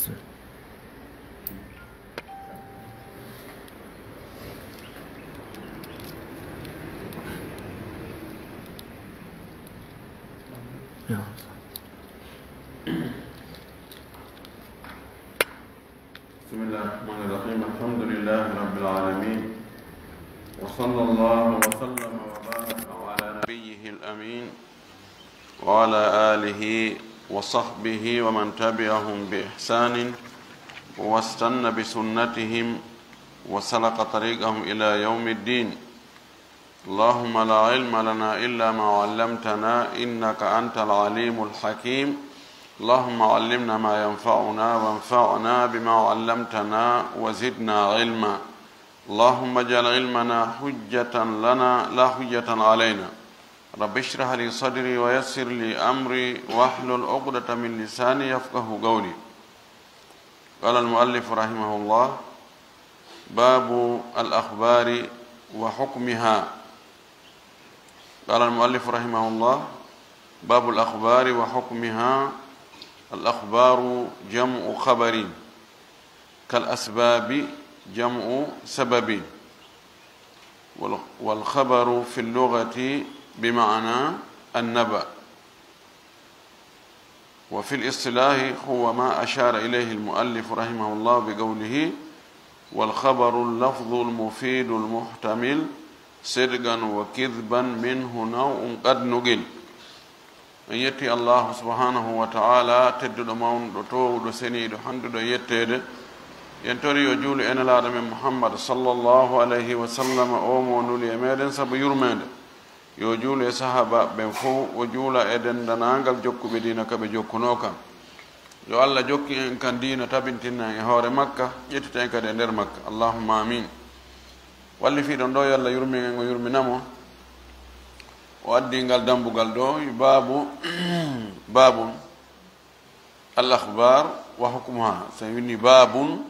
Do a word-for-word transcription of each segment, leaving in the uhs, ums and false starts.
بسم الله الرحمن الرحيم. الحمد لله رب العالمين. وصلى الله وسلم وبارك على نبيه الأمين وعلى آله وصحبه ومن تبعهم بإحسان واستن بسنتهم وسلك طريقهم إلى يوم الدين. اللهم لا علم لنا إلا ما علمتنا إنك أنت العليم الحكيم. اللهم علمنا ما ينفعنا وانفعنا بما علمتنا وزدنا علما. اللهم اجعل علمنا حجة لنا لا حجة علينا. رب اشرح لي صدري ويسر لي أمري واحلل عقدة من لساني يفقه قولي. قال المؤلف رحمه الله: باب الأخبار وحكمها. قال المؤلف رحمه الله: باب الأخبار وحكمها. الأخبار جمع خبر، كالأسباب جمع سبب، وال-، والخبر في اللغة بمعنى النبأ، وفي الاصطلاح هو ما أشار إليه المؤلف رحمه الله بقوله: والخبر اللفظ المفيد المحتمل صدقا وكذبا منه نوع قد نقل. En yetti Allahu subhanahu wa ta'ala, tedduɗo, mawnuɗo, toowuɗo, seniiɗo, handuɗo yetteede. En tori yo juulu e Nelaaɗo men Muhammad sallallahu alayhi wa sallam, o mo nuli e meɗen sabu yurmeende. Yo juulu e sahaabaaɓe ɓen fow, o juula e denndaangal jokkuɓe diina ka ɓe jokkunoo kan. Yo Allah jokku en kan diina, tabintina en e hoore makka, ƴettita en kadi e nder makka. Allahumma amin. Wallifiiɗo on ɗo, yo Allah yurmin en, o yurmina mo. O addi ngal dambugal ɗo, baabu, baabun, al akhbar wa hukmuha. So en winni baabun,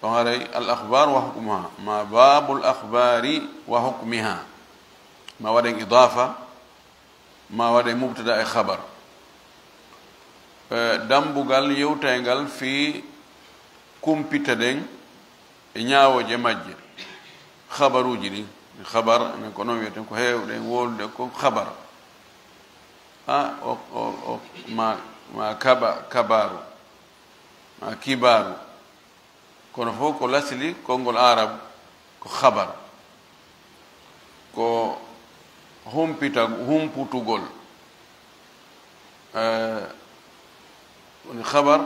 ɗon haray al akhbar wa hukmuha, ma babul akhbari wa hukmiha. Ma waɗen idafa, ma waɗen mubtada e khabar. Eh, dambugal yewtayngal fii kumpita ɗen e ñaawooje majje. Khabaruuji ɗin, khabar, enen ko non wiyeten, ko heewɗen wowlude ko khabar. A, o, o, o, ma, ma kaba, kabaru, ma kibaru. Kono fof ko lasli konngol Arab ko khabar, ko humpita-, humputugol. Eh, woni khabar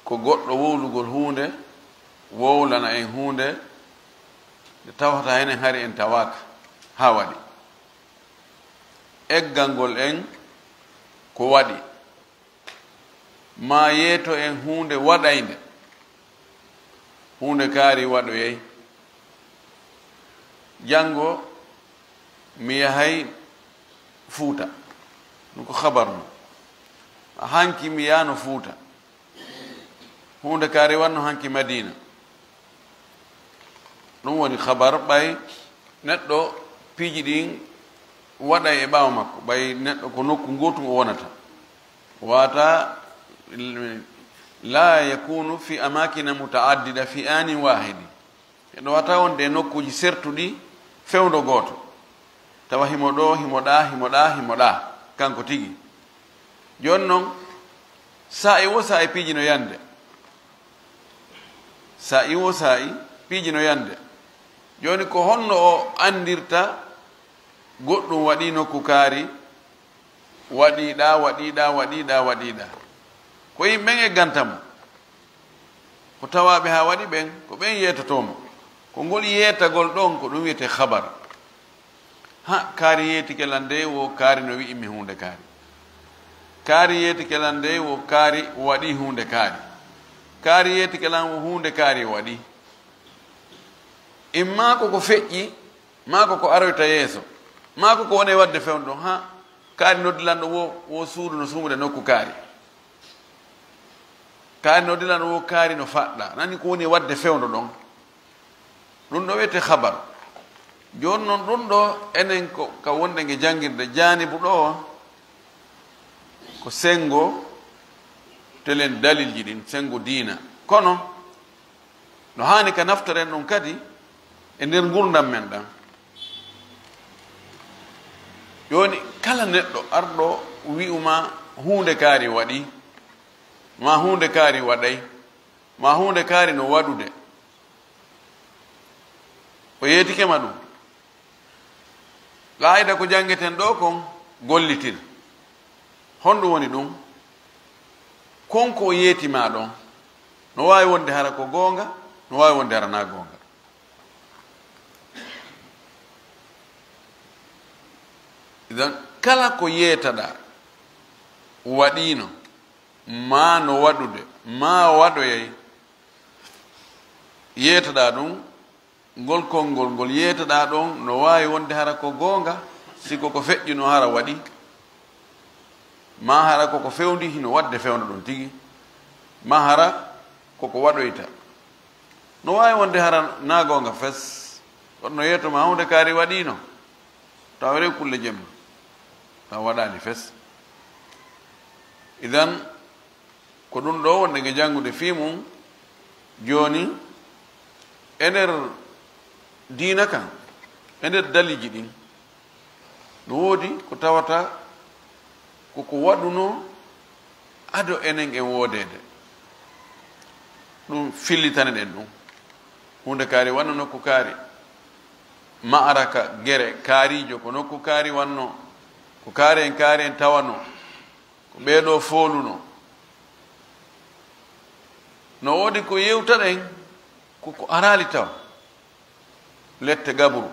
ko goɗɗo wowlugol huunde, wowlana en huunde nde tawata enen hari en tawaaka haa waɗi. Eggangol en ko waɗi. Ma yeeto en huunde waɗaynde. Huunde kaari waɗoyay. Janngo mi yahay Fuuta. Ɗum ko khabar mum. Hanki mi yaano Fuuta. Huunde kaari waɗno hanki Madiina. Ɗum woni khabar ɓay neɗɗo piiji ɗin waɗay e ɓaawo makko, ɓay neɗɗo ko nokku ngootu o wonata. Wata la yakunu fi amakina mutaaddida fi anin wahidi. Eno wata wonde e nokkuuji sertuɗi fewndo gooto. Tawa himo ɗo, himo ɗa, himo ɗa, himo ɗa, kanko tigi. Jooni non, saa'i wo saa'i piiji no yande. Saa'i wo saa'i piiji no yande. Jooni ko honno o anndirta goɗɗum waɗi nokku kaari, waɗi ɗa, waɗi ɗa, waɗi ɗa, waɗi ɗa? Ko yimɓe ɓen egganta mo. Ko tawaaɓe haa waɗi ɓen, ko ɓen yeetatoo mo. Ko ngol yeetagol ɗon, ko ɗum wiyetee khabar. Ha, kaari yeetike lan dey, wo kaari no wi'i mi huunde kaari. Kaari yeetike lan dey, wo kaari waɗi huunde kaari. Kaari yeetike lan, wo huunde kaari waɗi. Imma ko ko feƴƴi, maa ko ko aroyta yeeso, maa ko ko woni e waɗde fewndo ɗon. Ha, kaari noddi lan ɗo, wo, wo suudu no sumude nokku kaari. Kaari noddi lan ɗo, wo kaari no faɗɗa. Nani ko woni e waɗde fewndo ɗon. Ɗum ɗo wiyetee khabar. Jooni non ɗum ɗo enen ko ka wonɗen e janngirde jaanibu ɗo, ko senngo Telen dalilji ɗin, sengo diina. Kono, no haani ka naftoren ɗum kadi e nder ngurdam men ɗam. Jooni, kala neɗɗo arɗo wi'uma huunde kaari waɗi, ma huunde kaari waɗay, ma huunde kaari no waɗude, o yeetike ma ɗum. Qaayida ko janngeten ɗoo kon, gollitir. Honɗum woni ɗum? Kon ko o yeeti ma ɗon, no waawi wonde hara ko goonga, no waawi wonde hara na goonga. Idan, kala ko yeetaɗaa waɗiino, ma no waɗude, ma waɗoyay, yeetaɗaa ɗum, ngol konngol ngol yeetaɗaa ɗon no waawi wonde hara ko goonga, si ko ko feƴƴuno hara waɗi, ma hara ko ko fewndi hino waɗde fewndo ɗon tigi, ma hara ko ko waɗoyta. No waawi wonde hara na goonga fes, kono no yeeto ma huunde kaari waɗiino, tawa rew kulle jemma, tawa waɗaali fes. Idan, ko ɗum ɗoo wonde nge janngude fii mum jooni, e nder diina kan, e nder dalilji ɗin, no woodi ko tawata ko ko waɗunoo ado enen en woodeede. Ɗum fillitane ɗen ɗum. Huunde kaari wanno nokku kaari. Ma'araka, gere, kaariijo, ko nokku kaari wanno, ko kaari en kaari en tawano, ko ɓee ɗoo fooluno. No woodi ko yewtaɗen, ko ko araali taw. Lette gaburu.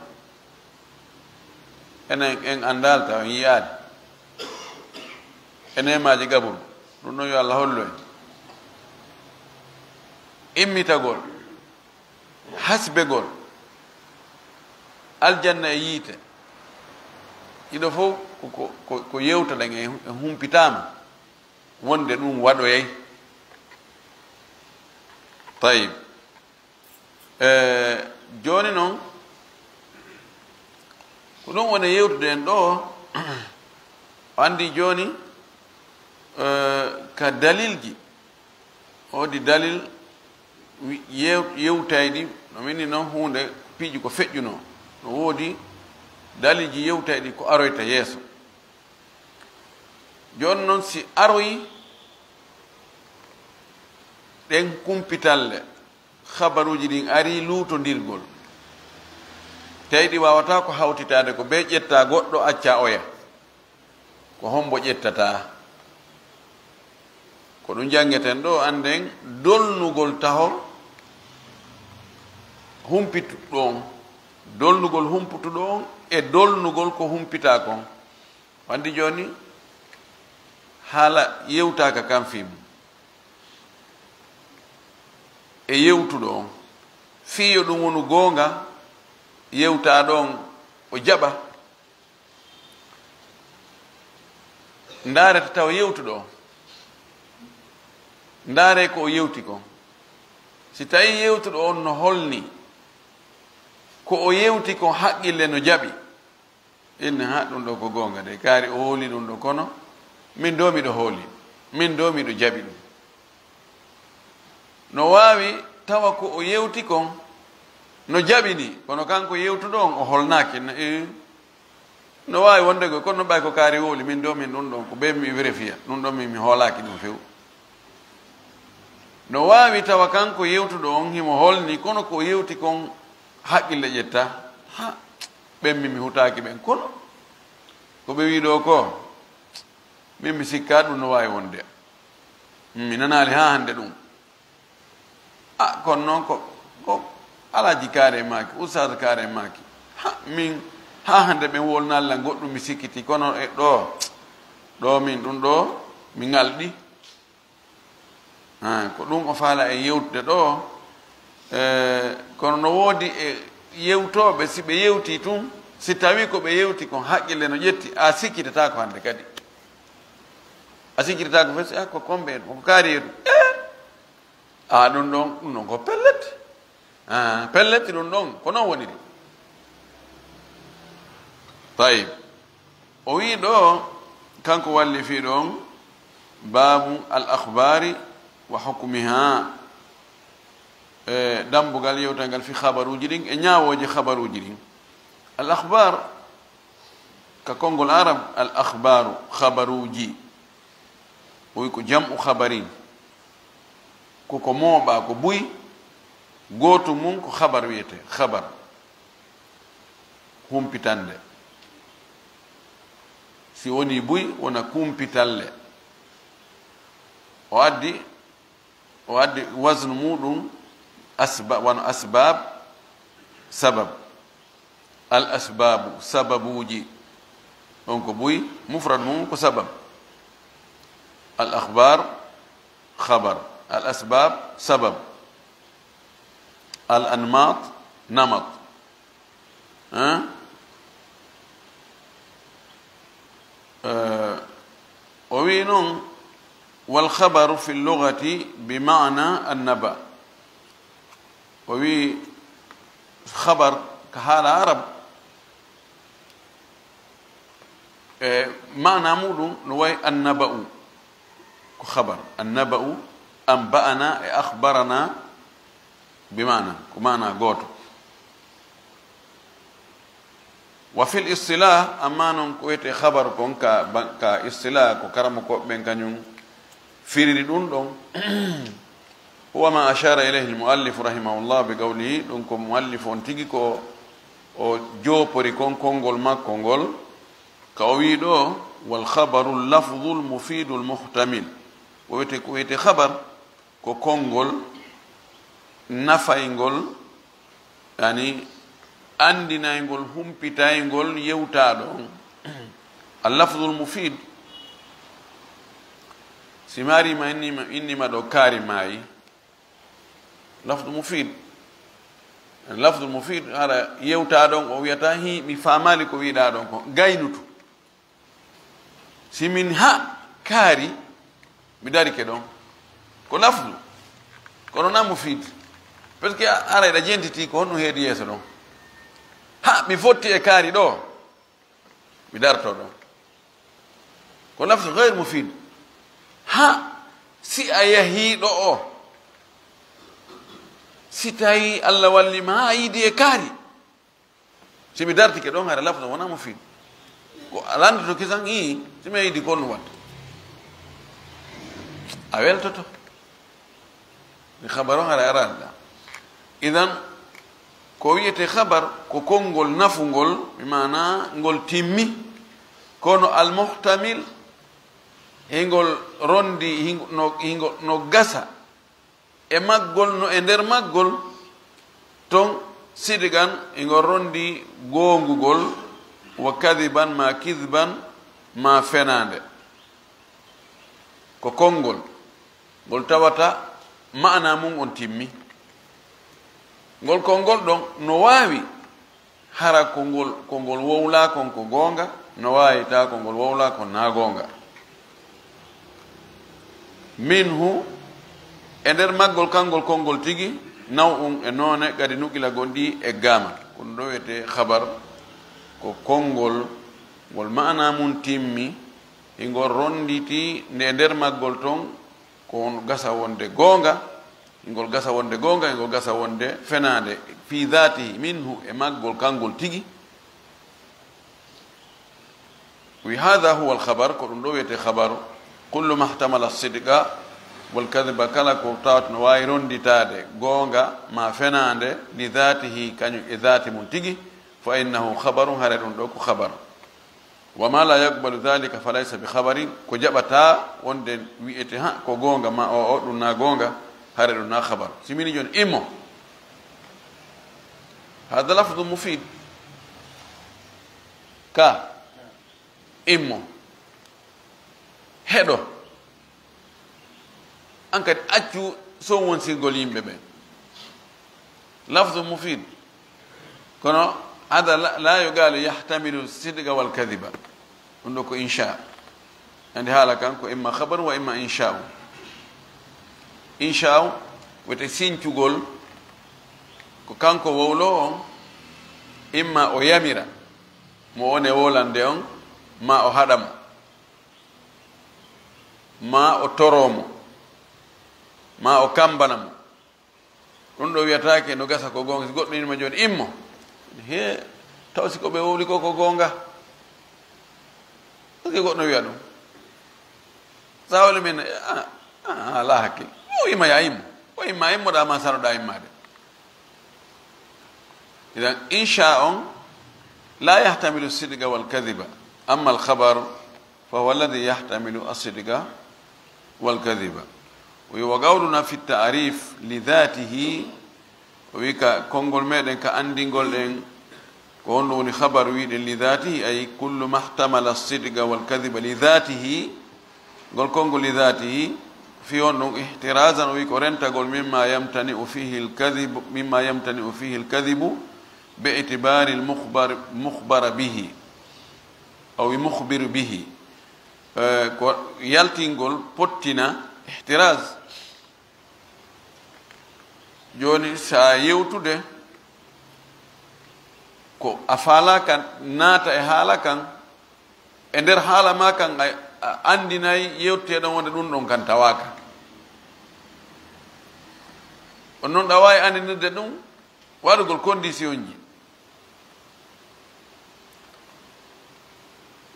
Enen en anndaali taw, en yi'aali. E neemaaji gaburu. Ɗum ɗon yo Allah hollu en. Immitagol. Hasbegol. Aljanna e yiite. Ɗiɗo fof ko, ko, ko, ko yewtaɗen e, e humpitaama. Wonde ɗum waɗoyay. Tayib. E, jooni noon, ko ɗum woni yewtude en ɗoo, o anndi jooni, e, ka dalilji, woodi dalil wi-, yew-, yewtayɗi, no min ni noon huunde piiji ko feƴƴunoo, no woodi dalilji yewtayɗi ko aroyta yeeso. Jooni noon, si aroyi ɗen kumpitalle, habaruuji ɗin arii luutondirgol, tawi ɗi waawataa ko hawtitaade, ko bee ƴetta goɗɗo, acca oya, ko hombo ƴettata? Ko ɗum janngeten ɗoo, annden dolnugol taho humpituɗo on, dolnugol humputuɗo on e dolnugol ko humpitaa kon. Anndi jooni, haala yewtaaka kan fii mum. E yewtuɗo on, fii yo ɗum wonu goonga, yewtaaɗo on o jaɓa. Ndaarete tawa yewtuɗo on, ndaaree ko o yewti kon. Si tawii yewtuɗo on no holni ko o yewti kon haqqille no jaɓi, inne, ha, ɗum ɗo ko goonga de, kaari o hooli ɗum ɗo, kono min ɗo miɗo hooli, min ɗo miɗo jaɓi ɗum. No waawi tawa ko o yewti kon no jaɓi ni, kono kanko yewtuɗo on o holnaaki. No, eh, no waawi wonde ko, kono ɓay ko kaari hooli, min ɗo min ɗum ɗon ko ɓe mi vérifiya, ɗum ɗon min mi hoolaaki ɗum few. No waawi tawa kanko yewtuɗo on himo holni, kono ko o yewti kon haqqille ƴetta. Ha, ɓen min mi hutaaki ɓen, kono ko ɓe wii ɗoo ko, min mi sikkaa ɗum no waawi wonde. Mi nanaali haa hannde ɗum. A, kono noon ko, ko Alaaji Kaare maaki, Ustaas Kaare maaki. Ha, min, haa hannde ɓen wolnaali lan goɗɗum mi sikkiti, kono e ɗoo, ɗoo min ɗum ɗoo, mi ŋalɗi. Ha, ko ɗum o faala e yewtude ɗoo. E, kono no woodi e yewtooɓe, si ɓe yewtii tun, si tawii ko ɓe yewti kon haqqille no ƴetti, a sikkitataako hannde kadi. A sikkitataako fof si, a, ko kon ɓe, ko kaari yeru. E! A, ɗum ɗon, ɗum ɗon ko pellet. A, pellet ɗum ɗon, ko noon woniri. Tayib. O wii ɗoo, kanko walli fii ɗon, Baabu al akhbaari wa hukmiha. E, dambugal yewtal ngal fi khabaruuji ɗin e ñaawooje khabaruuji ɗin. Al akhbaar, ka konngol arab, al akhbaaru, khabaruuji. O wi ko jam'u khabarin. Ko ko mooɓa, ko buy, gooto mum ko khabar wiyete, khabar. Humpitande. Si woni buy, wona kumpitalle. O addi, o addi waznu muɗum asba-, wano asbab, sabab. Al asbabu, sababuji. Ɗon ko buy, mufrad mum ko sabab. Al akhbar, khabar. Al asbab, sabab. Al anmat, namat. Hein? Eh, o wi noon, wal khabaru fi lugati bi maana annaba. O wi khabar ka haala arab, e maana muɗum no wayi annaba'u, ko khabar. Annaba'u, anba'ana e akhbarana bi maana, ko maana gooto. Wa fil istilah, amma noon ko wiyetee khabar kon ka ba-, ka istilah, ko karamokooɓe ɓen kañum firiri ɗum ɗon. Huwa ma ashara ilayhi al-muallif rahimahullah bi qawlihi, ɗum ko muallif on tigi ko o joopori kon konngol makko ngol, ka o wi ɗo, wal khabaru lafdul mufidul muhtamil. Ko wiyetee, ko wiyetee khabar, ko konngol nafayngol, yani anndinayngol, humpitayngol yewtaaɗo on. Al lafdul mufid, si maari ma innima, innima ɗo kaari maayi, lafdu mufid. Lafdu mufid, hara yewtaaɗo on, o wiyata, "Hi, mi faamaali ko wiɗaa ɗon ko, gaynutu." Si min ha kaari, mi darike ɗon. Ko lafdu. Kono na mufid. Parce que a, hara eɗa jentiti ko honɗum heedi yeeso ɗon. Ha, mi fotti e kaari ɗo. Mi darto ɗon. Ko lafdu gayr mufid. Ha, si a yahii ɗo o, si tawi Allah walli ma, ha a yiidi e kaari. Si mi dartike ɗon, hara lafdu wona mufid. Ko a lanndito kisan, ii, si mi yiidi ko honɗum watta. A weltoto. Mi khabar on hara araani ɗa. Idan, ko wiyetee khabar, ko konngol nafungol, bi maana ngol timmi, kono al muhtamil, hingol rondi, hingo, no, hingo, no gasa e maggol, no e nder maggol ton, sidqan, hingol rondi goongugol, wa kadhiban, ma kidhban, ma fenaande. Ko konngol ngol tawata maana mum on timmi. Ngol konngol ɗon no waawi hara ko ngol, ko ngol wowlaa kon ko goonga, no waawi tawa ko ngol wowlaa kon na goonga. Minhu, e nder maggol kanngol konngol tigi, naw'un e noone, qad nuqila gonɗi e gaama. Ko ɗum ɗo wiyetee khabar, ko konngol ngol maana mum timmi, hingol ronditi nde e nder maggol ton, ko on gasa wonde goonga, hingol gasa wonde goonga, hingol gasa wonde fenaande, fi dhatihi, minhu, e maggol kanngol tigi. Wi, hadha huwa al khabar, ko ɗum ɗo wiyetee khabaru. Kullu ma ihtamala sidqa wal kadhiba, kala ko tawata no waawi ronditaade goonga ma fenaande, li dhatihi, kañum e dhati mum tigi, fa innahu khabarun, hare ɗum ɗo ko khabar. Wa ma la yaqbalu dhalika fa laysa bi khabarin, ko jaɓataa wonde wiyetee, ha, ko goonga, ma o, o, ɗum na goonga, hare ɗum na khabar. Si min jooni, immo. Hadha lafdhu mufid. Ka. Immo. Heɗo. An kadi accu sowonsirgol yimɓe ɓen. Lafdhu mufid. Kono hada la, la yuqalu yahtamilu sidqa wal kadhiba. Ɗum ɗo ko insha. Andi haala kan ko imma khabar wa imma insha'u. Insha'u wiyetee sincugol ko kanko wowlo on, imma o yamira mo woni e wowlande on, ma o haɗa mo. Ma o toroo mo, ma o kammbana mo. Ɗum ɗo wiyataake no gasa ko goonga. Si goɗɗo inima jooni, "Immo." He, taw si ko ɓe wowli ko, ko goonga. Est-ce que goɗɗo wiya ɗum? Sa wowli min, a, a, a, alaa hakkil. O imma ya immo. O imma immoɗaa ma sanoɗaa immaade. Idan, insha on la yahtamilu sidqa wal kadhiba. Amma al khabar فهو الذي يحتمل الصدق والكذب. O wi, وقولنا في التعريف لذاته, o wi ka konngol meɗen ka anndingol ɗen, ko honɗum woni khabar wiɗen لذاته, ay كل ما احتمل الصدق والكذب لذاته, ngol konngol لذاته, fi honɗum احترازا, o wi ko rentagol مما يمتنع فيه الكذب، مما يمتنع فيه الكذب باعتبار المخبر، مخبر به. O wi mukhbiru bihi. Eh, ko yaltingol pottina ihtiraz. Jooni, sa yewtude ko a faalaaka naata e haala kan, e nder haala ma kan, a, a anndinay yewteteɗo wonde ɗum ɗon kan tawaaka. On non, ɗa waawi anndinirde ɗum waɗugol condition ji.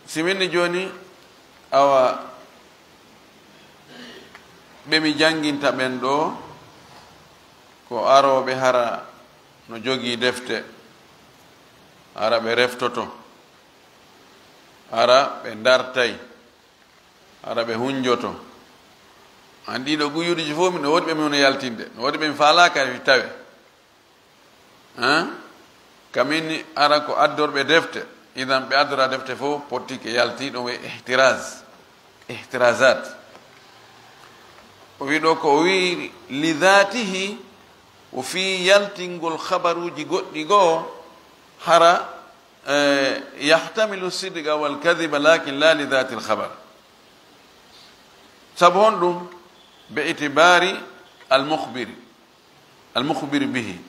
Si min ni jooni, awa, ɓe mi jannginta ɓen ɗo, ko arooɓe hara no jogii defte, hara ɓe reftoto, hara ɓe ndartay, hara ɓe hunjoto. An ɗiɗo guyuɗiji fof, no woodi ɓe mi wona yaltinde, no woodi ɓe mi faalaaka tawe. Hein? Kamin ara ko addorɓe defte, idan ɓe addora defte fof pottike yalti, ɗum e ihtiraz, ihtirazat. O wi ɗo ko o wi li dhatihi, o fii yaltingol khabaruuji goɗɗi goo, hara, eh, yahtamilu sidqa wal kadhiba, lakin la li dhati al khabar. Sabu honɗum? Bi itibari al mukhbiri. Al mukhbiri bihi.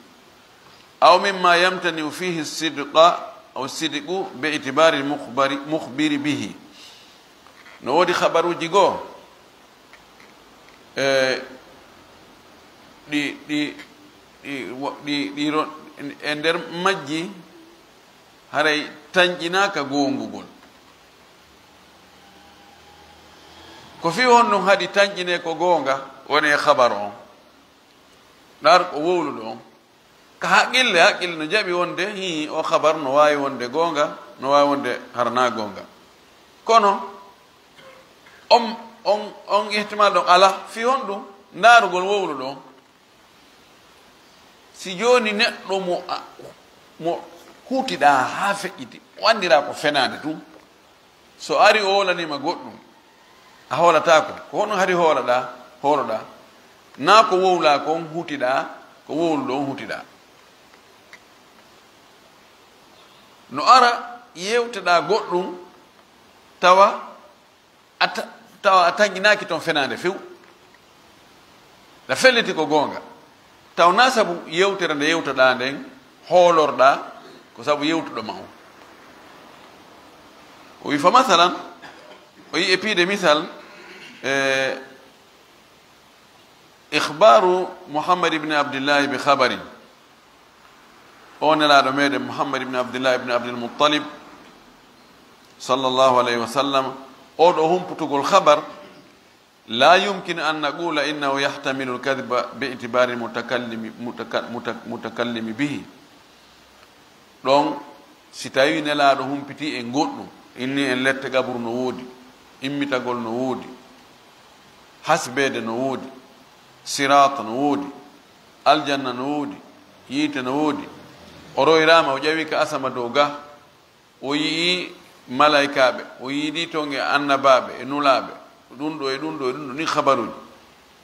Aw mimma yamtani'u fihi sidqa, aw sidqu bi itibari al mukhbari, mukhbiri bihi. No woodi khabaruuji goo, e, ɗi, ɗi, ɗi, wo-, ɗi, ɗi ro-, e nder majji, haray tanƴinaaka goongugol. Ko fii honɗum haɗi tanƴinee ko goonga woni e khabar on? Ndaar ko wowluɗo on. Ka haqqille, haqqille no jaɓi wonde, hii, o khabar no waawi wonde goonga, no waawi wonde hara naa goonga. Kono on, on, on ihtimal ɗon alaa. Fii honɗum? Ndaarugol wowluɗo on. Si jooni neɗɗo mo a, mo huutiɗaa haa feƴƴiti, o anndiraa ko fenaande tun. So ari o hoolaniima goɗɗum, a hoolataako. Ko honɗum hari hoolaɗaa, hooloɗaa? Naa ko wowlaa kon huutiɗaa, ko wowluɗo on huutiɗaa. No ara yewteɗaa goɗɗum, tawa a ta-, tawa a tanƴinaaki ton fenaande few. Ɗa felliti ko goonga. Taw naa sabu yewtere nde yewtoɗaa nden hoolorɗaa, ko sabu yewtuɗo ma on. O wi, fa masalan, o yi e piide misal, e, ikhbaru Muhammad ibn Abdillahi bi khabarin. O Nelaaɗo meɗen Muhammad ibn Abdillah ibn Abdul Muttalib, sallallahu alayhi wa sallam, o ɗo humputugol khabar, la yumkin an naqula innahu yahtamilu al-kadhiba bi itibari mutakallimi, mutaka-, muta-, mutakallimi bihi. Ɗon, si tawi Nelaaɗo humpiti en goɗɗum, inni en lette qabru no woodi, immitagol no woodi, hasbeede no woodi, siraat no woodi, aljanna no woodi, yiite no woodi. O royraama, o ƴawi ka asama dow ga, o yi'i malaykaaɓe, o yi'i ton e annabaaɓe e nulaaɓe, ɗum ɗo e ɗum ɗo e ɗum ɗo, ni khabaruuji.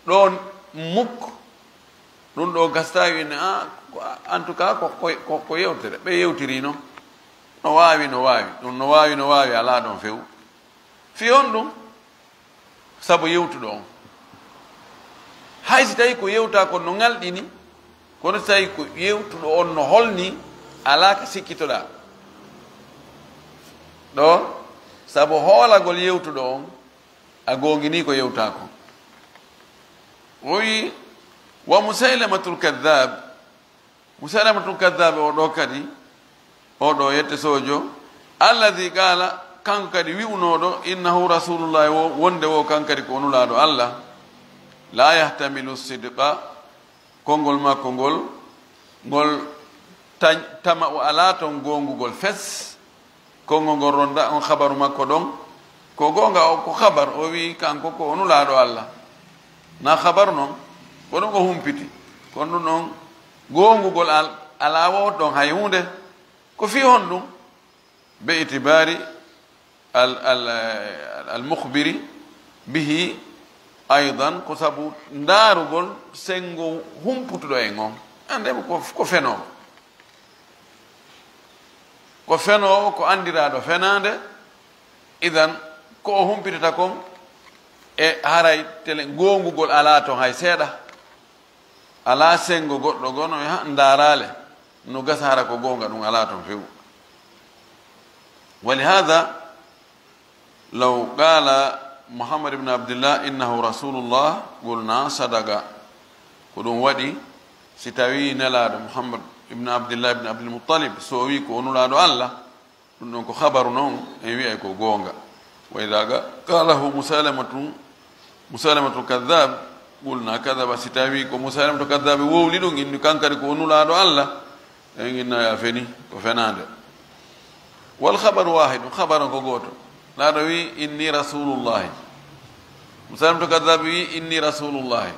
Ɗon muk, ɗum ɗo gasta wi'ne, a, ko, en tout cas, ko, ko, ko, ko yewtere. Ɓe yewtiri no. No waawi, no waawi. Ɗum no waawi, no waawi, alaa ɗon few. Fii honɗum? Sabu yewtuɗo on. Hay si tawi ko yewta kon no ŋalɗini, kono si tawi ko yewtuɗo on no holni, alaa ka sikkitoɗaa. Ɗo, sabu hoolagol yewtuɗo on, a goonginii ko yewtaa ko. O wi, "Wa Musaylamatul Kaddaab, Musaylamatul Kaddaab o ɗo kadi, o ɗo yette sojo, alladhi qaala, kanko kadi wi'unooɗo, innahu Rasulullahi wo, wonde wo kan kadi ko o nulaaɗo Allah, la yahtamilu sidqa, konngol makko ngol, ngol tañ-, tama o alaa toon goongugol fes." Konngol ngol ronda on habaru makko ɗon, ko goonga o, ko habar, o wi kanko ko o nulaaɗo Allah. Na habaru noon, ko ɗum o humpiti. Kono ɗum noon, goongugol al-, alaa wo ɗon hay huunde. Ko fii honɗum? Be itibaari al, al, al mukhbiri bihi aydan, ko sabu ndaarugol senngo humputuɗo en on. Annde ko, ko fenoowo. Ko fenoowo, ko anndiraaɗo fenaande. Idan, ko o humpitata kon, e haray tele goongugol alaa toon hay seeɗa. Alaa senngo goɗɗo gono e ha-, ndaaraale no gasa hara ko goonga, ɗum alaa toon few. Wa li haada, law qaala Muhammad ibn Abdillah innahu Rasulullah, qulna sadaqa. Ko ɗum waɗi, si tawii nelaaɗo Muhammad ibn Abdillah ibn Abdul Muttalib, so o wii ko o nulaaɗo Allah, ɗum ɗon ko habaru noon, en wi'ay ko goonga. Wa idaa qaalahu Musaylamatu, Musaylamatu Kaddaab, qulna kadaba. Si tawii ko Musaylamatu Kaddaab wowli ɗum, inni kankadi ko o nulaaɗo Allah, en inna ya feni, ko fenaande. Wal habaru waahidun, habaru ko gooto. Laaɗo wi, inni Rasulullahi. Musaylamatu Kaddaab wi, inni Rasulullahi.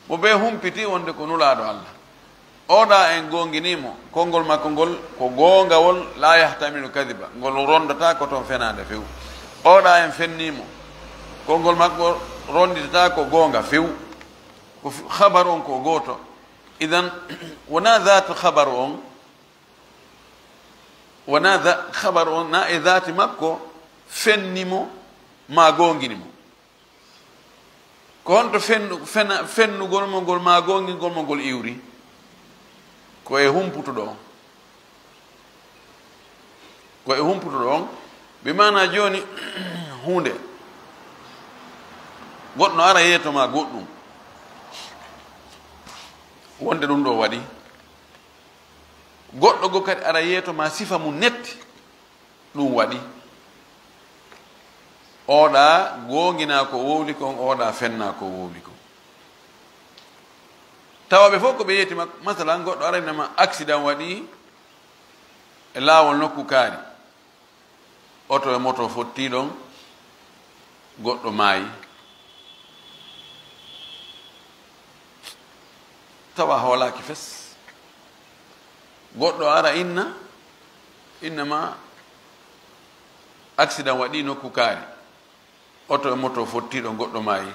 Mo ɓe humpiti wonde ko nulaaɗo Allah. Oɗa en goonginii mo, konngol makko ngol ko goongawol, la yahtamilu kadiba, ngol rondataa ko toon fenaande few. Oɗa en fennii mo, konngol makko ronditataa ko goonga few. Ko f-, habaru on ko gooto. Idan, wonaa zaatu habaru on, wonaa za-, habaru on, na e zaati makko fenni mo, maa goongini mo. Ko honto fennu-, fena-, fennugol mo ngol maa goongingol mo ngol iwri? Ko e humputuɗo on. Ko e humputuɗo on. Bi maanaa jooni, huunde, goɗɗo ara yeeto maa goɗɗum, wonde ɗum ɗo waɗi. Goɗɗo goo kadi ara yeeto maa sifa mum netti. Ɗum waɗi, oɗa goonginaa ko wowli kon, oɗa fennaa ko wowli kon. Tawa ɓe fof ko ɓe yetti makko. Masalan, goɗɗo arayna ma accident waɗi e laawol nokku kaari, oto e moto fotti ɗon, goɗɗo maayi. Tawa hoolaaki fes. Goɗɗo ara inna, inna ma accident waɗi nokku kaari. Oto e moto fotti ɗon, goɗɗo maayi.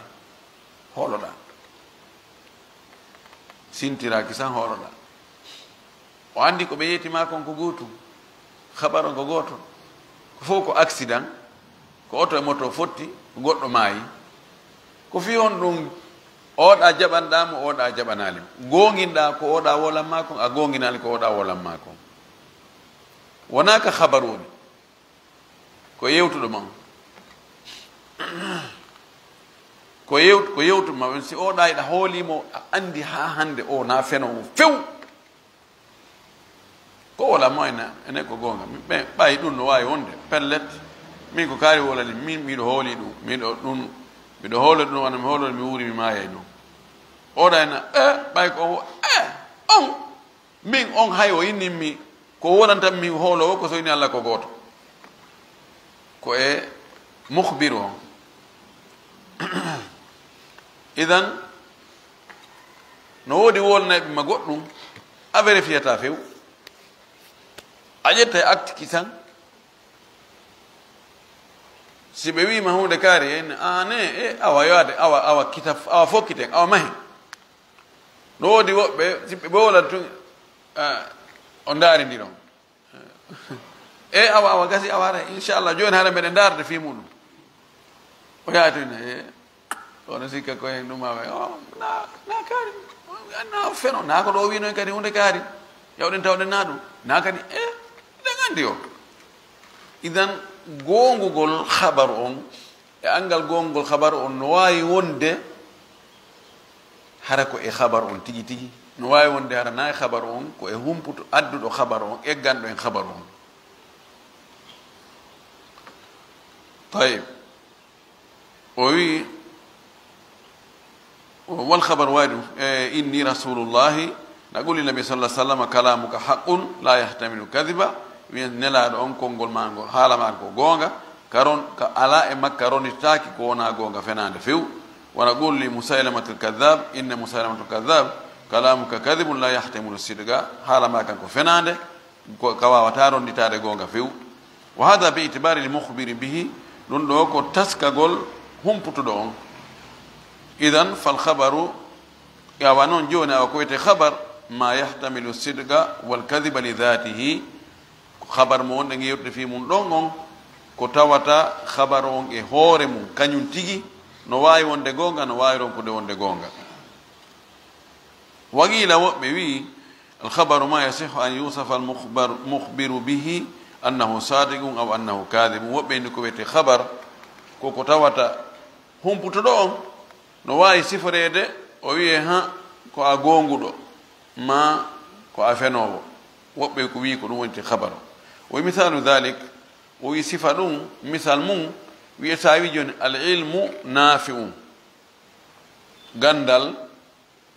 Hooloɗa. Sintiraaki san hooloɗa. O anndi ko ɓe yetti maa kon ko gootum. Habaru on ko gooto. Ko fof ko accident. Ko oto e moto fotti, ko goɗɗo maayi. Ko fii honɗum oɗa jaɓanɗaa mo, oɗa jaɓanaali mo? Goonginɗaa ko oɗa wolan maa kon, a goonginaali ko oɗa wolan maa kon. Wonaa ka habaru woni. Ko yewtuɗo ma on. Ko yewtu, ko yewtuɗo ma on. Si oɗa iɗa hooli mo, a anndi haa hannde o na fenoowo few. Ko wolan mo ene, ene ko goonga. Ɓe, ɓay ɗum no waawi wonde, pellet. Min ko kaari wolani, min miɗo hooli ɗum, miɗo ɗum, miɗo hoolo ɗum, wano mi hoolo, mi wuuri, mi maayay noon. Oɗa ena, eh, ɓay ko on, eh, on, min on hay o inni mi, ko wonanta min hooloowo, ko so inni Allah ko gooto. Ko e mukhbiru on. Idan, no woodi wolnayɓe ma goɗɗum, a vérifiata few. A ƴetta e acte ki tan. Si ɓe wii ma huunde kaari, en, a ne, e, awa yoade, awa, awa kita, awa fokkiten, awa mahen. No woodi woɓɓe, si ɓe wolan tun, a, o ndaari ndi ɗon. E, awa, awa, gasi, awa, hara, inchallah, jooni hara mbeɗe ndaarde fii muɗum. O yaha to ina, e, ono sikka ko hen ɗum awa, o, na, na kaari, na feno, na ko ɗo wino en kadi huunde kaari. Yawɗen tawɗen na ɗum. Na kadi, e, eɗen anndi o. Idan, goongugol habaru on, E anngal goongol habar on no waawi wonde hara ko e habar on tigi tigi, no waawi wonde hara na e habar on, ko e humputo adduɗo habar on, egganɗo en habar on. Tayib. O wi, wal habar waawi ɗum, e, inni rasulullahi, na quli nabi sallallahu alaihi wasallam, kalamuka haqqun la yahtamilu kadhiba, wi nelaaɗo on, konngol maa ngol, haala maa ko goonga, ka ron, ka alaa e makka ronitaaki ko wonaa goonga, fenaande few. Wa naqulu li musaylamatul kadhab, inna musaylamatul kadhab, kalamuka kadhibun la yahtamilu sidqa, haala maa kan ko fenaande, ko ka waawataa ronditaade goonga few. Wa hada bi itibari li mukhbiri bihi, ɗum ɗo ko taskagol humputuɗo on. Idan fal khabaru, awa noon jooni, awa ko wiyetee khabar, ma yahtamilu sidqa wal kadhiba li dhatihi, ko khabar mo wonɗen e yewtude fii mum ɗon on, ko tawata khabar on e hoore mum kañum tigi no waawi wonde goonga, no waawi ronkude wonde goonga. Wa qila, woɓɓe wi'i, al khabaru ma yasihhu an yusafa al mukhbar-, mukhbiru bihi annahu sadiqun aw annahu kadhibun. Woɓɓe inni ko wiyetee khabar, ko ko tawata humputuɗo on no waawi siforeede, o wi'ee ha ko a goonguɗo, ma ko a fenoowo. Woɓɓe ko wi'i ko ɗum woni te khabar. Wa misalu dhalik, o wi'i sifa ɗum, misal mum, wi'e sa wi jooni, al ilmu nafi'un, ganndal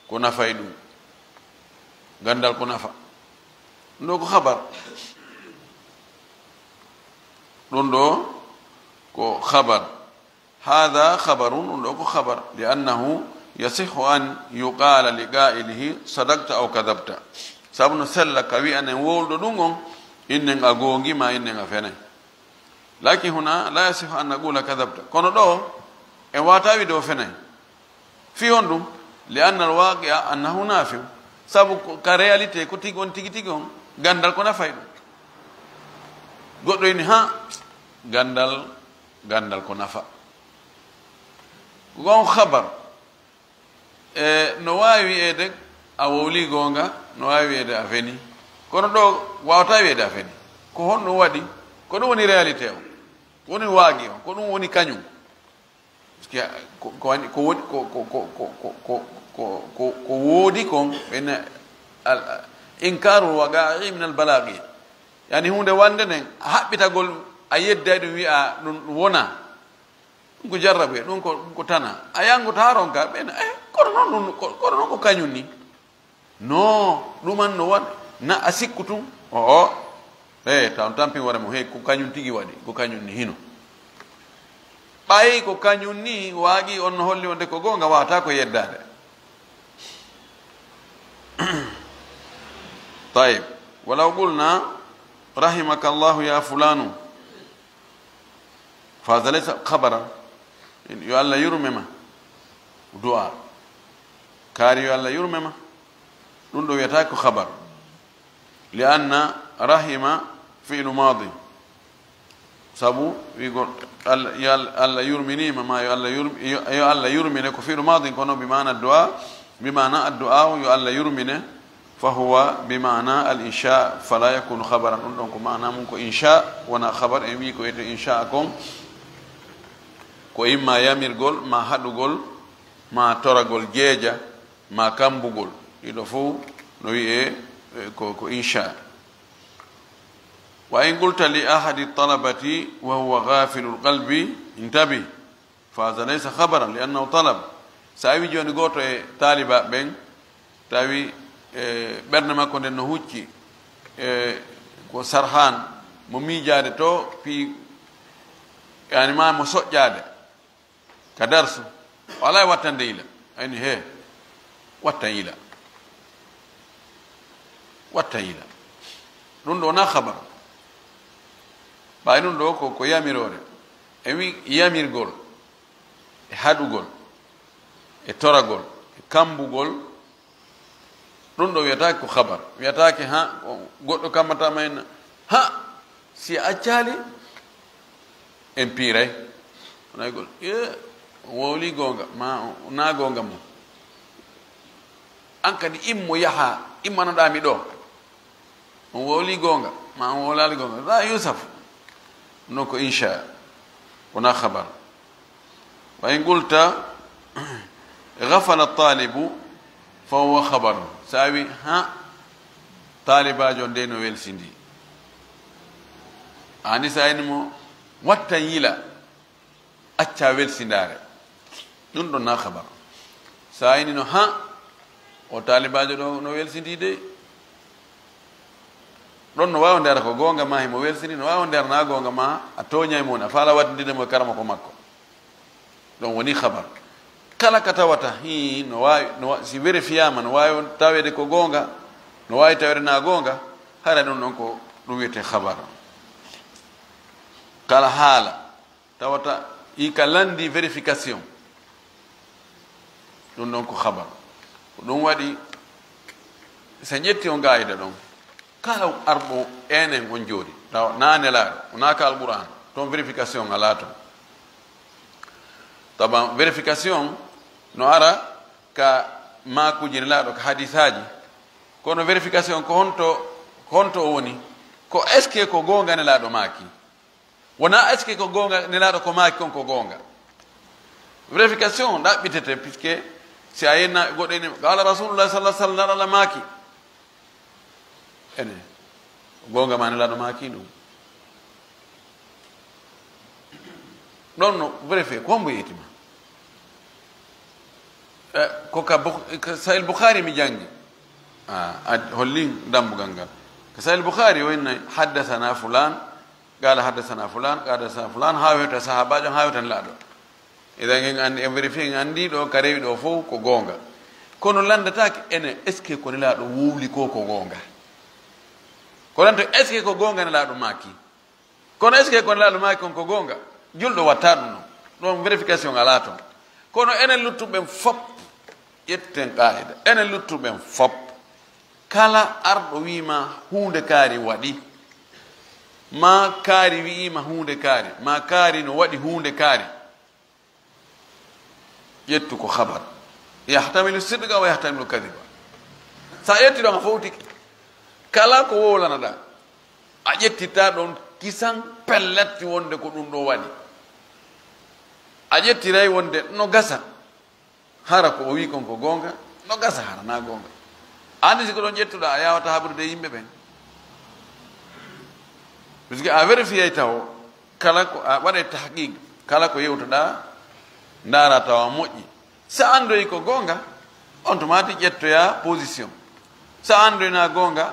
ko nafay ɗum. Ganndal ko nafa. Ɗum ɗo ko khabar. Ɗum ɗo ko khabar. Hada khabarun, ɗum ɗo ko khabar. Li annahu yasihhu an yuqala li qailihi sadaqta aw kadhabta. Sabu no sella ka wi'anen wowluɗo ɗum on, innen a goongi ma innen a fenay. Lakin huna la yasihhu an naqula kadhabta. Kono ɗo, en waata wi'de o fenay. Fii honɗum? Li anna al waqi'a annahu nafi'u. Sabu ko, ka réalité, ko tigi on, tigi tigi on, ganndal ko nafay ɗum. Goɗɗo ini, ha, ganndal, ganndal ko nafa. Ko on khabar. E, no waawi wi'eede a wowli goonga, no waawi wi'eede a feni. Kono ɗo waawataa wi'eede a feni. Ko honɗum waɗi? Ko ɗum woni réalité on. Ko woni waagi on. Ko ɗum woni kañum. Parce que ko, ko woni, ko woni, ko, ko woodi kon, ɓen al, inkaarul waqa'i min al balaghi. Yani huunde wande nden, a haɓɓitagol, a yedday ɗum, wi'a ɗum wona. Ɗum ko jarrabuye, ɗum ko, ɗum ko tana. A yangoto haa ronka, ɓen, eh, kono noon ɗum, ko, kono noon ko kañum ni. No, ɗuman no waɗ-, na a sikku tun? O'o. Eh, tan tampin wara mo, hey, ko kañum tigi waɗi, ko kañum ni hino. Ɓay ko kañum ni, waagi on no holli wonde ko goonga, waata ko yeddaade. Tayib. Walaw qulna, rahimakallahu ya fulanu. Fa haza laysa khabaran. Yo Allah yurme ma. Du'a. Kaari yo Allah yurme ma. Ɗum ɗo wiyata ko khabar. Li anna rahima fi'lu madi. Sabu wi'ugol Allah, yo Allah, Allah yurminii ma, ma yo Allah yurm-, yo, yo Allah yurmine ko fi'lu madin kono bi maana du'a, bi maana addu'a yo Allah yurmine. Fa huwa bi maana al insha, fala yakunu khabaran. Ɗum ɗon ko maana mum ko insha, wona khabar. En wi'i ko wiyetee insha kon, ko imma yamirgol, ma haɗugol, ma toragol jeeja, ma kambugol. Ɗiɗo fow no wi'ee, eh, ko, ko insha. Wa in qulta li ahadi talabati wa huwa ghafilul qalbi, intabi. Fa haza laysa khabaran li annahu talab. So a wi jooni gooto e taalibaaɓe ɓen, tawi, e, ɓernde makko nden no hucci, e, ko sarhan, mo miijaade to fii, yani ma mo soƴƴaade ka darsu, o alaa e wattande yila. Ayni he, wattan yila. Wattan yila. Ɗum ɗo wonaa khabar. Ɓay ɗum ɗo ko, ko yamiroore. E wi yamirgol, e haɗugol, e toragol, e kambugol, ɗum ɗo wiyataake ko khabar. Wiyataake ha, ko goɗɗo kammata ma en, ha, si a accaali, en piiray. Wona e gol, e, on wowli goonga, ma na goonga mum. An kadi immo yaha, immanoɗaa mi ɗo. On wowli goonga, ma on wowlaali goonga. La yusaf. Non ko insha, wona khabar. Fa in qulta ghafala talibu fa huwa khabar. So a wi ha taalibaajo nde no welsindi. Ani so a ini mo watta yila, acca welsindaare. Ɗum ɗon na khabar. So a ini no ha o taalibaajo ɗo no welsindi de. Ɗon no waawa nder ko goonga ma himo welsindi, no waawa nder na goonga ma a tooñay mo, a faala wattindinde mo e karamoko makko. Ɗon woni khabar. Kala ka tawata hi no waawi, no wa-, si vérifiama no waawi on taweede ko goonga, no waawi taweede na goonga, hara ɗum ɗon ko ɗum wiyetee khabar. Kala haala tawata i ka lanndi vérification, ɗum ɗon ko khabar. Ko ɗum waɗi, so ƴetti on qaayida ɗon, kala arɗo enen on jooɗi, tawa na Nelaaɗo, wona ka Alqur'aan, toon vérification alaa toon. Tawa vérification no ara ka maakuuji Nelaaɗo, ka hadisaaji, kono vérification ko honto, honto o woni? Ko est-ce que ko goonga Nelaaɗo maaki? Wona est-ce que ko goonga Nelaaɗo ko maaki kon ko goonga? Vérification ɗaɓɓitete, puisque si a yenna goɗɗo ini, qala Rasulullah sallallahu alaihi wasallam, Nelaaɗo maaki. Ene, goonga ma Nelaaɗo maaki ɗum. Ɗon no vérifié, ko mbo yeetima? Eh, ko ka Bukh-, ka Sahih Bukhari mi janngi. Ah, ad-, hollin dambugal ngal. Ka Sahih Bukhari o innay, "Haddathana fulan, qala haddathana fulan, qala haddathana fulan," haa wewta sahaabaajo, haa wewta Nelaaɗo. Idan en anndi, en vérifié, en anndi ɗo ka rewi ɗo fof ko goonga. Kono lanndataake enen, est-ce que ko Nelaaɗo wowli ko, ko goonga? Ko lanndata, est-ce que ko goonga Nelaaɗo maaki? Kono est-ce que ko Nelaaɗo maaki kon ko goonga? Julɗo watta ɗum non. Ɗon vérification alaa toon. Kono enen luttuɓe ɓen fop, ƴetten qaayida. Enen luttuɓe ɓen fop, kala arɗo wiima huunde kaari waɗi, ma kaari wi'ima huunde kaari, ma kaari no waɗi huunde kaari, ƴettu ko khabar. Yahtamilu sidqa wa yahtamilu kadiba. Sa ƴetti ɗon a fowtike. Kala ko wowlanaɗa, a ƴettitta ɗon kisan pellet wonde ko ɗum ɗo waɗi. A ƴettiray wonde no gasa. Hara ko o wi kon ko goonga, no gasa hara na goonga. Anndi si ko ɗon ƴettuɗa, a yawata habrude e yimɓe ɓen. Puisque a vérifié taw, kala ko a waɗay tahqiq, kala ko yewtuɗa, ndaara tawa moƴƴi. Sa anndoyi ko goonga, on tuma ti ƴettoya position. Sa anndoyi na goonga,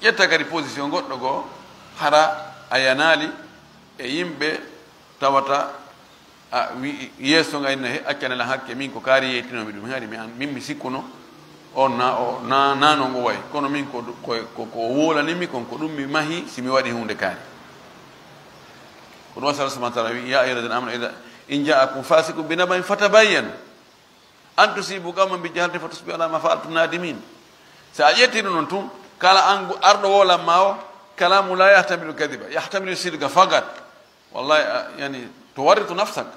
ƴetta kadi position goɗɗo goo, hara a yanaali e yimɓe tawata a wi-, yeeso nga inna he accanela hakke, min ko kaari yeytinomi ɗum, hari mi an-, min mi sikkuno on na, o na, na no ngo wayi. Kono min ko, ko, ko, ko o wolanimi kon, ko ɗum mi mahi si mi waɗi huunde kaari. Ko ɗum Allah subhanahu wa ta'ala wi, "Ya ayyuhalladhina amanu idha in ja'akum fasiqun binaba'in fatabayyanu an tusibu qawman bi jahalatin fatusbihu ala ma fa'altum nadimin." Sa a ƴetti ɗum non tun, kala an gu-, arɗo wolan ma o, kalamu la yahtamilu kadiba, yahtamilu sidqa faqat. Wallahi, a, yani, tuwarritu nafsak.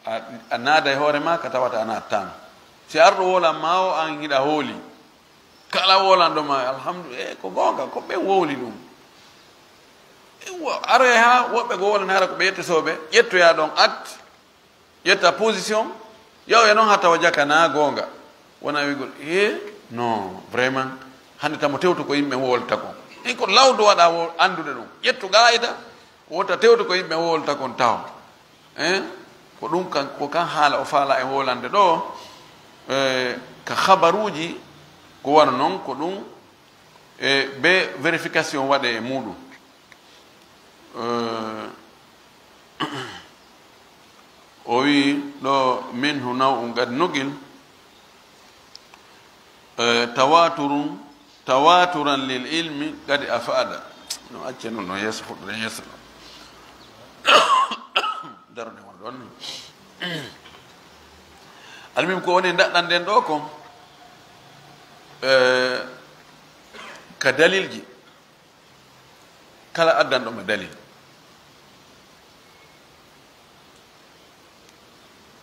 A, a naada e hoore ma ka tawata a naattan. Si arɗo wolan ma o, an hiɗa hooli. Kala wolanɗo ma, alhamdu-, e, ko goonga, ko ɓen wowli ɗum. Ewa, aroy ha woɓɓe go wolani hara ko ɓe yetto sooɓe, ƴettoya ɗon acte, ƴetta position, yaw e noon ha tawa jaka na goonga. Wona wigol, e, non, vraiment, hannde tamo tewto ko yimɓe wolta kon. En ko lawdo waɗa wo-, anndude ɗum. Ƴettu qaayida, wota tewto ko yimɓe wolta kon taw. Hein? Ko ɗum kan, ko kan haala o faala e wolande ɗo, eh, ka habaruuji ko wano non, ko ɗum, eh, be vérification waɗe e muɗum. Eh, o wi ɗo, "Minhu naw'un qad nuqil." Eh, tawaturun, tawaturan lil ilmi qad afada. No acce non, no yeeso fuɗɗude yeeso ɗo. Darode won ɗon ni. Almim ko woni daɗɗan ɗen ɗo kon, eh, ka dalilji. Kala addanɗo ma dalil.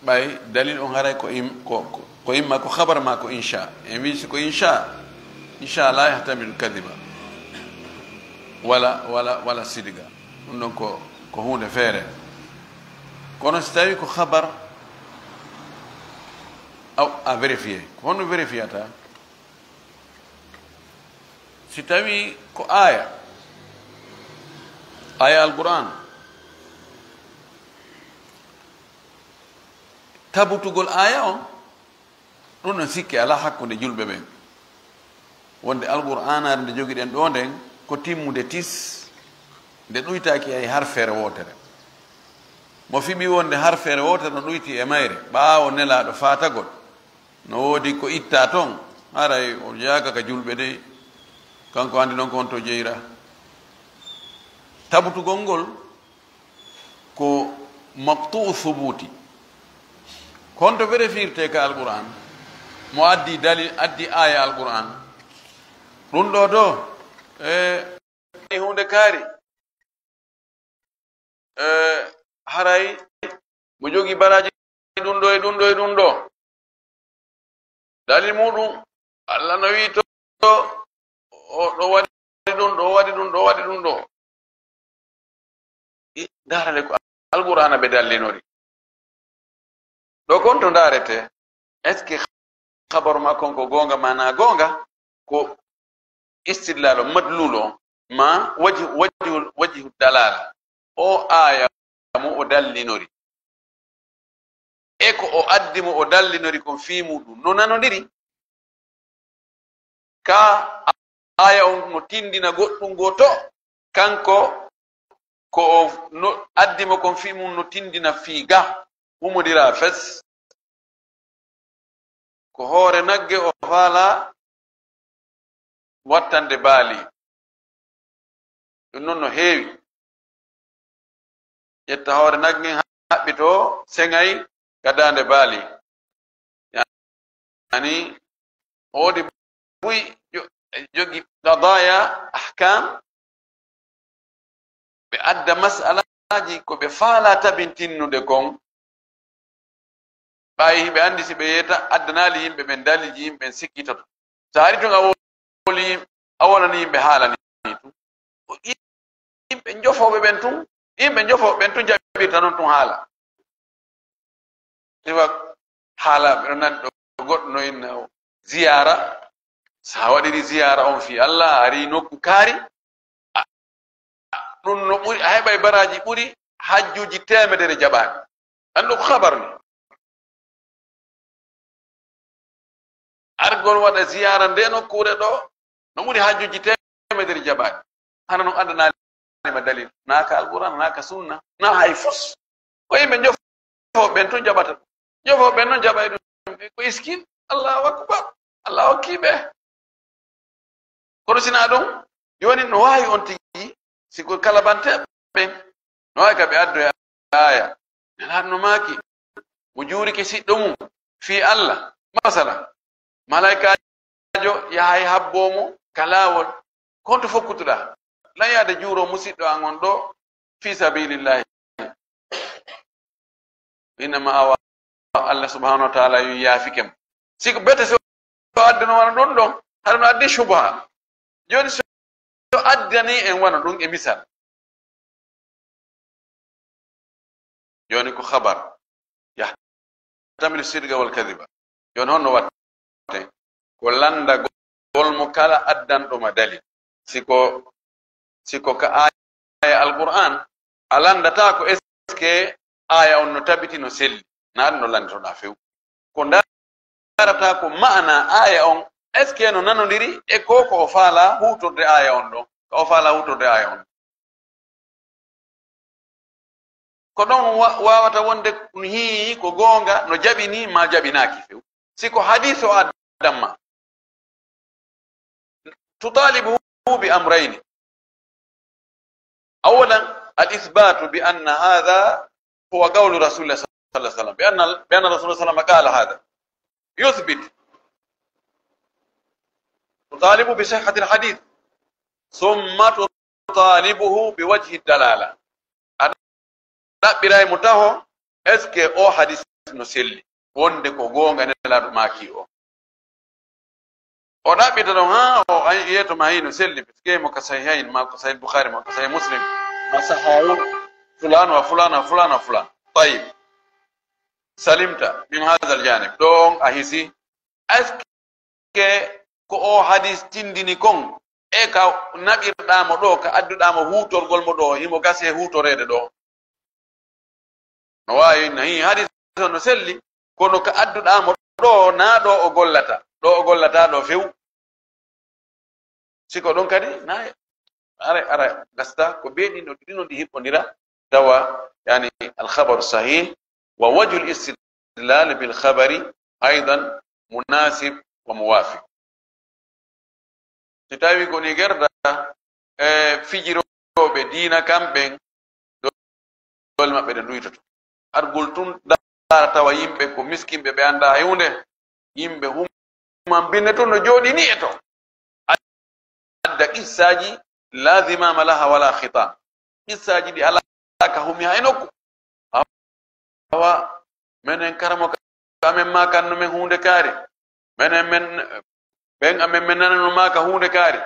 Ɓay dalil on haray ko im-, ko, ko, ko imma ko khabar ma ko insha. En wi si ko insha, insha la yahtamilu kadiba. Wala, wala, wala sidga. Ɗum ɗon ko, ko huunde feere. Kono si tawi ko khabar, Aw, a vérifié. Ko honno vérifiata? Si tawi ko aya, aya Alquran, tabutugol aya on, ɗum ɗon sikke alaa hakkunde julɓe ɓen. Wonde Alqur'aanaare nde jogiɗen ɗoo nden, ko timmude tis, nde ɗuytaaki hay harfeere wootere. Mo fiɓi wonde harfeere wootere no ɗuyti e mayre, ɓaawo Nelaaɗo faatagol, no woodi ko ittaa ton, haray o jeyaaka ka julɓe dey, kanko anndi non ko honto jeyra. Tabutugol ngol, ko maqtu'u thubuti. Ko honto vérifiirte ka Alqur'an? Mo addi dalil, addi aya Alqur'an. Ɗum ɗoo ɗoo, e, huunde kaari. E, haray mo jogii baraaji ɗum ɗoo e ɗum ɗoo e ɗum ɗoo. Dalil muɗum, Allah no wi'i to, o, ɗo waɗi ɗum, ɗo waɗi ɗum, ɗo waɗi ɗum ɗoo. I, ndaara le ko Alqur'aana ɓe dallinori. Ɗo kon to ndaarete, est-ce que habaru makko on ko goonga maa naa goonga? Ko istidlaalu madluulu on, maa wajhu, wajhu, wajhu dalaala. O aya mo o dallinori. E ko o addi mo o dallinori kon fii muɗum no nanondiri? Ka aya on no tindina goɗɗum goo to, kanko ko o no addi mo kon fii mum no tindina fii ga, humondira fes. Ko hoore nagge o faala wattande baali. Ɗum non no heewi. Ƴetta hoore nagge ngen haɓɓitoo seŋay ka daande baali. Yani, o woodi buy jo-, jogi qadaya, ahkam, ɓe adda masalaaji ko ɓe faala tabintinnude kon. Ɓaayi hiɓe anndi si ɓe yeeta addanaali yimɓe ɓen daliiji, yimɓe ɓen sikkitoto. So ari tun a woli, a wonani yimɓe haalani tun. Ko yimɓe njofooɓe ɓen tun, yimɓe njofooɓe ɓen tun jaɓirta non tun haala. Iwa haala, ɓe ɗon nani ɗo goɗɗo no inna o ziyaara. So a waɗiri ziyaara on fii Allah, a ari nokku kaari, a, a, ɗum no ɓuri, a heɓay baraaji ɓuri hajjuuji teemedere jaɓaani. Anndu ko habar ni. Argol waɗa ziyaara nde nokkuure ɗo, no ɓuri hajjuuji teemedere jaɓaani. Hana non addanaali ma dalil, naa ka Alquran, naa ka sunna, naa hay fus. Ko yimɓe njofooɓe ɓen tun jaɓata ɗum. Njofooɓe ɓen non jaɓay ɗum, ko iskin. Allahu akbar. Allah hokki ɓe. Kono sinaa ɗum, jooni no waawi on tigi, si ko kalabanteeɓe ɓen, no waawi ka ɓe addoya aya. Nelaaɗo no maaki, mo juurike siɗɗo mum fii Allah, masala, malaykaajo yahay habboo mo ka laawol, ko honto fokkutuɗaa? Lan yaade juuroo musiɗɗo an on ɗo fii sabilillahi. Innama awa Allah subhanahu wa ta'ala yo yaafike mo. Si ko bete so adduno wano ɗum ɗon, haɗa no addi shubha. Jooni so addani en wano ɗum e misal. Jooni ko khabar. Yahtamilu sidqa wal kadhiba. Jooni honno watte? Ko landagol mo kala addanɗo ma dalil. Si ko, si ko ka aya Alquran, a landata ko est-ce que aya on no tabiti, no selli. Na ɗum no landitoɗa few. Ko ndarata ko ma'ana aya on, est-ce que no nanondiri e ko, ko o faala hutorde aya on ɗon, ko o faala hutorde aya on. Ko ɗon wa-, wawata wonde hii ko goonga, no jaɓini ma jaɓinaaki few. Si ko hadis o addan ma, tutalibuhu bi amrayni. Awalan, al ithbatu bi anna hadha huwa qawlu Rasulillah sallallahu alaihi wasallam, bi anna, bi anna Rasulullah sallallahu alaihi wasallam qala hadha. Yuthbit. Tutalibu bi sihhati al hadith. Thumma tutalibuhu bi wajhi dalala. A ɗaɓɓiray mo taho, est-ce que o hadis no selli? Wonde ko goonga Nelaaɗo maaki o. O ɗaɓɓita ɗon haa o ay-, yeeto ma hino selli, parce que mo ka Sahihayn, ma ko Sahih Bukhari, ma ko Sahih Muslim, ma sahahu fulan wa fulan wa fulan wa fulan. Tayyib. Salimta min hadha aljanib, ɗo on a hisi. Est-ce que ko o hadis tindini kon, e ka naɓirɗaa mo ɗo, ka adduɗaa mo huutorgol mo ɗo, himo gasi e huutoreede ɗo? No waawi, na hii hadis on no selli, kono ka adduɗaa mo ɗo, naa ɗo o gollata, ɗo o gollata ɗo few. Si ko ɗon kadi, na ara, ara gasta ko be ɗin ɗo, ɗin ɗo ɗi hiɓɓondira, tawa, yani, alkhabaru sahih wa wajhul istidlal bil khabari aidan munasib wa muwafiq. Si tawi ko ni gerda, e fijirooɓe diina kamɓen, dole maɓɓe ɗe nduytoto. Argol tun daara tawa yimɓe ko miskinɓe, ɓe anndaa hay huunde. Yimɓe human binne tun no jooɗi ni e to. Adda qissaaji la zimama laha wala khitam. Qissaaji ɗi alaa ka humi hay nokku. Awa, menen karamo ka amen maakanno men huunde kaari. Menen men, ɓen amen men nanano maaka huunde kaari.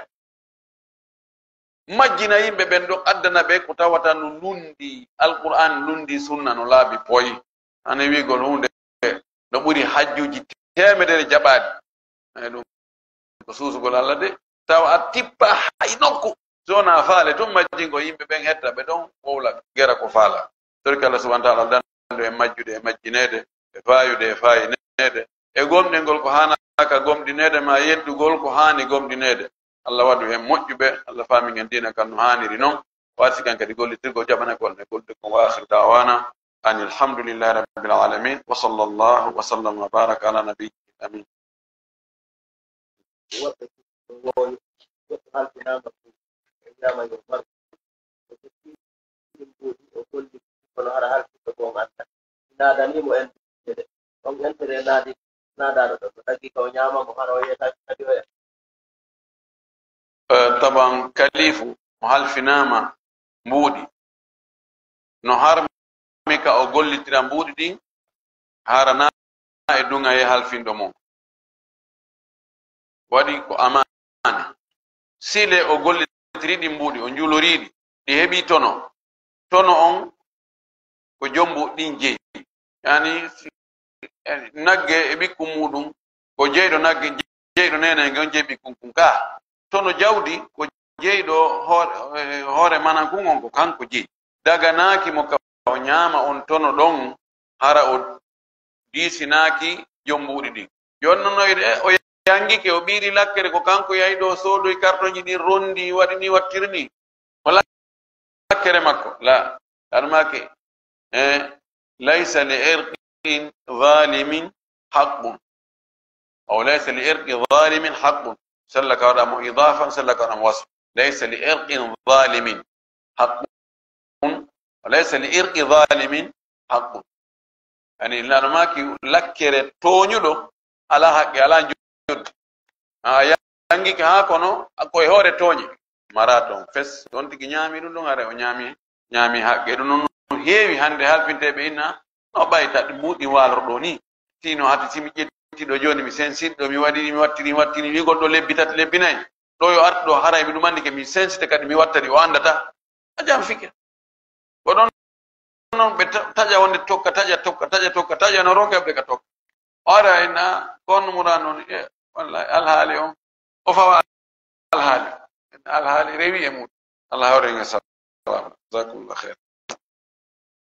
Majjina yimɓe ɓen ɗon, addana ɓe ko tawata no lundi Alqur'an, lundi sunna, no laabi poy. Hane wiigol huunde no ɓuri hajjuuji teemedere jaɓaaɗi. Ay ɗum ko suusugol Allah de. Tawa a tippa hay nokku. So wonaa faale tun majjingol yimɓe ɓen hetta ɓe ɗon wowla gera ko faala. Torki Allah subhanahu wa ta'ala dandu en majjude e majjineede, e faayude e faayineede, e gomɗingol ko haanaaka gomɗineede, ma yeddugol ko haani gomɗineede. Allah waɗu en moƴƴuɓe, Allah faamin en diina kan no haaniri non. O arsi kan kadi gollitirgol jaɓane kon e gollude kon. Wa akhiru da'wana anil hamdulillahi rabbil alamin. Wa sallallahu wa sallam wa baraka ala nabiyyil amin. Woɓɓe no woowi, goɗɗo halfinaama ɗum, o wiyaama yo mar. O jokki ɗum mbuuɗi, o golli kono hara halfiɗo goo anndaa. Naadanii mo entere. On entere naadi, naadaaɗo ɗon, no daggi ka o ñaama mo, hara o yeetaaki kadi oya. Eh, taban kalifu mo halfinaama mbuuɗi, no harmi ka o gollitira mbuuɗi ɗin, hara na e duŋayee halfinɗo mo. Waɗi ko amaana. Sile o gollitiri ɗin mbuuɗi, o njulorii ɗi, ɗi heɓi tono. Tono on ko jom mbuuɗi ɗin jeyi. Yani, si, eh, nagge e ɓikkun muuɗum, ko jeyɗo nagge, jeyɗo neeneeje on jeyi ɓikkun kun. Ka tono jawdi, ko jeyɗo hoore, eh, hoore manan kun on, ko kanko jeyi. Daganaaki mo ka o ñaama on tono ɗon, hara o diisinaaki jom mbuuɗi ɗin. Jooni non, no ide, o yangike, o ɓiiri lakkere, ko kanko yahi ɗo, soodoyi kartonji ɗin, rondi, waɗi ni, wattiri ni. O lakkere makko, la, ɗan make, eh, laysa li irqin zalimin haqqun. Aw laysa li irqi zalimin haqqun. Sella ka waɗa mo idafa, sella ka waɗa mo wasf. Laysa li irqin zalimin haqqun. Laysa li irqi zalimin haqqun. Yani, Nulaaɗo maaki, lakkere tooñuɗo alaa haqqe, alaa njoɓdi. A yangike haa kono, ko e hoore tooñe. Mara toon fes, toon tigi ñaami ɗum ɗum, haray o ñaami, ñaami haqqe. Ɗum noon no heewi hannde halfinteeɓe inna, no ɓayta ɗi mbuuɗi waalorɗo ni. Tino hati si mi ƴetti ɗo jooni, mi sensiɗo, mi waɗi, mi wattiri, mi wattiri, wi'ugol ɗo lebbi tati, lebbi nayi. Ɗo yo artu ɗo, haray mi ɗum anndi ke mi sensite kadi mi wattadi, o anndata. A jam fike. Ko ɗon noon ɓe ta-, taƴa wonde tokka, taƴa, tokka, taƴa, tokka, taƴa no ronka ɓe ka tokka. O ara ina kon mura noon, e, wallahi, alhaali on, o fawa alhaali. Alhaali rewi e mum. Allah hawre en e salama. Jazakumullah khair.